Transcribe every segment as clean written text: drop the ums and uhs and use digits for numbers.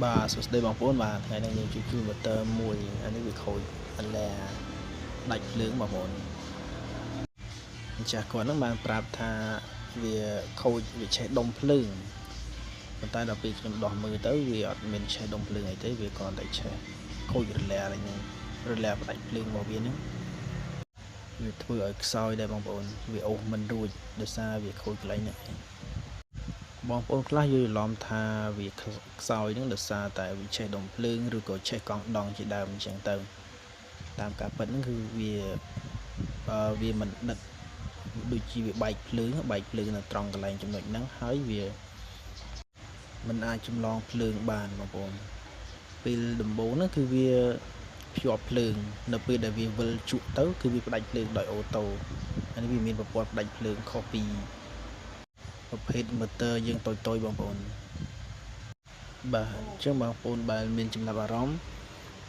បាទសួស្តីបងប្អូនបាទថ្ងៃនេះយើងជួសជុល motor មួយអានេះវាខូចអាឡាដាច់ភ្លើងបងប្អូនម្ចាស់គាត់ហ្នឹងបានប្រាប់ថាវាខូចវាឆេះដុំភ្លើងប៉ុន្តែដល់ពេលខ្ញុំដោះមើលទៅវាអត់មានឆេះដុំភ្លើងអីទេវាគ្រាន់តែឆេះខូចរឡាហ្នឹងរឡាផ្ដាច់ភ្លើងរបស់វាហ្នឹងវាធ្វើឲ្យខ្សោយដែរបងប្អូនវាអូសមិនរួចដោយសារវាខូចកន្លែងហ្នឹងឯង បងប្អូនខ្លះយល់ច្រឡំថាវាខ្សោយនឹងដោយសារតែវាឆេះដុំភ្លើងឬក៏ឆេះកង់ដង់ជាដើមអញ្ចឹងទៅតាមការពិតហ្នឹងគឺវាវាមិនដិតដូចជាវាបែកភ្លើងបែកភ្លើងនៅត្រង់កន្លែងចំណុចហ្នឹងហើយវាមិនអាចចម្លងភ្លើងបានបងប្អូនពេលដំបូងហ្នឹងគឺវាភ្ជាប់ភ្លើងនៅពេលដែលវាវិលជក់ទៅគឺវាផ្ដាច់ភ្លើងដោយ auto អានេះវាមានប្រព័ន្ធផ្ដាច់ភ្លើងខុសពីប្រភេទ motor យើងតូចៗបងប្អូនបាទអញ្ចឹងបងប្អូនដែលមានចំណាប់អារម្មណ៍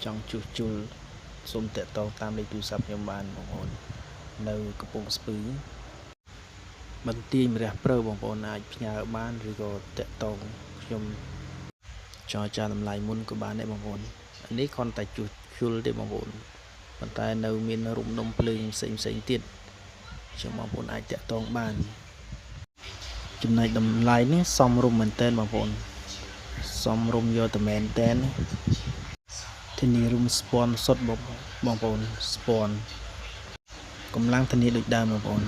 ចង់ជួសជុលសូមតាក់ទងតាមលេខទូរស័ព្ទខ្ញុំបានបងប្អូននៅកំពង់ស្ពឺបន្ទាយម្រះព្រៅបងប្អូនអាចផ្ញើបានឬក៏តាក់ទងខ្ញុំចរចាតម្លៃមុនក៏បានដែរបងប្អូនអានេះគ្រាន់តែជួសជុលទេបងប្អូនប៉ុន្តែនៅមានរុំដុំភ្លើងផ្សេងផ្សេងទៀតអញ្ចឹងបងប្អូនអាចតាក់ទងបានចំណែកតម្លៃនេះសមរម្យមែនតើបងប្អូនសមរម្យយកតែមែនតើធានារុំស្ពាន់សុតបងបងប្អូនស្ពាន់កម្លាំងធានាដូចដើមបងប្អូន